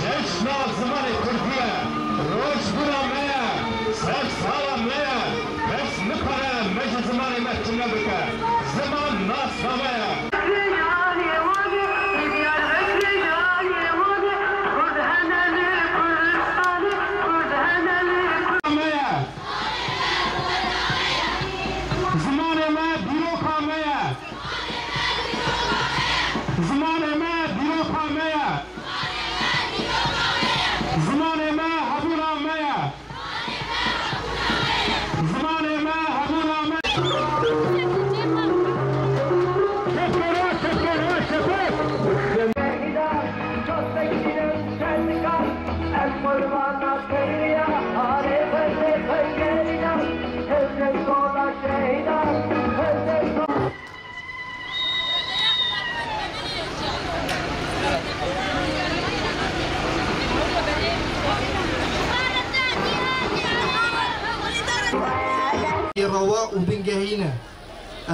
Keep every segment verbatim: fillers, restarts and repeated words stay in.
Cejna zimanê kurdî ye, rojbûna me ye, sedsala me ye, kes nipere me ji zimanê me tune bike. Ziman nasname ye. Me ye. Zimanê me dîroka me ye. Zimanê me dîroka me ye. Zimanê me hebûna me ye. Zimanê me hebûna me. Rewa û bingehî ne.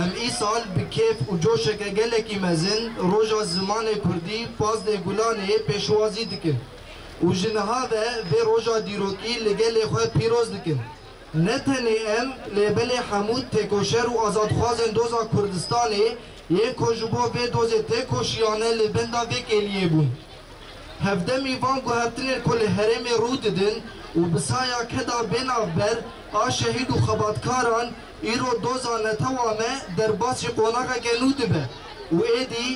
Em îsal bi kêf û coşeke gelekî mezin Roja Zimanê Kurdî pazdeh Gulanê pêşwazî dikin û ji niha ve vê roja dîrokî li gelê xwe pîroz dikin. Ne tenê em, lê belê hemû têkoşer û azadxwazên doza Kurdistanê yên ku ji bo vê dozê têkoşiyane li benda vê kêliyê bûn. Hevdemî van guhertinên ku li herêmê rû didin û bi saya keda bê navber a şehîd û xebatkaran îro doza netewa me derbasî qonaxeke nû dibe û êdî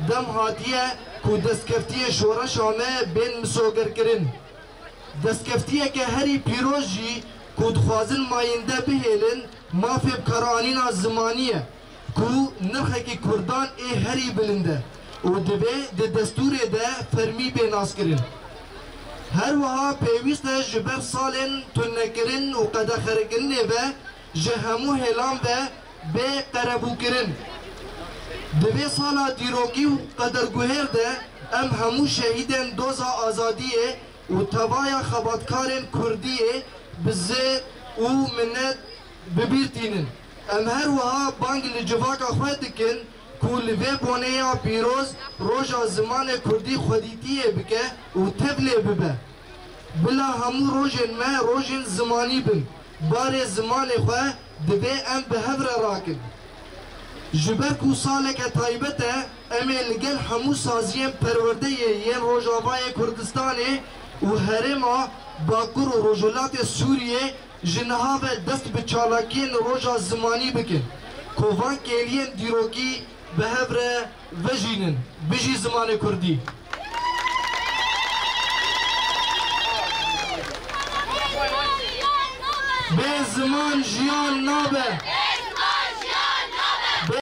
dem hatiye ku destkeftiyên şoreşa me bên misogerkirin. Destkeftiyeke herî pîroz jî ku dixwazin mayînde bihêlin, mafê bikaranîna zimanî ye, ku nirxekî kurdan ê herî bilind e û divê di destûrê de fermî bê naskirin. Her wiha pêwîst e ji ber salên tunekirin û qedexekirinê ve ji hemû hêlan ve bê qerebûkirin. Di vê sala dîrokî û qederguhêr de em hemû şehîdên doza azadiyê û tevaya xebatkarên kurdiyê bi zêr û minet bi bîr tînin. Em her wiha bang li civaka xwe dikin ku li vê boneya pîroz Roja Zimanê Kurdî xwedîtiyê bike û tevlê bibe. Bila hemû rojên me rojên zimanî bin, barê zimanê xwe divê em bi hev re rakin. Ji ber ku saleke taybet e, em ê li gel hemû saziyên perwerdeyê yên Rojavayê Kurdistanê û herêma Bakur û Rojhilatê Sûriyê ji niha ve dest bi çalakiyên Roja Zimanî bikin, ku van kêliyên dîrokî bi hev re vejînin. Bijî zimanê kurdî! Bê ziman jiyan nabe.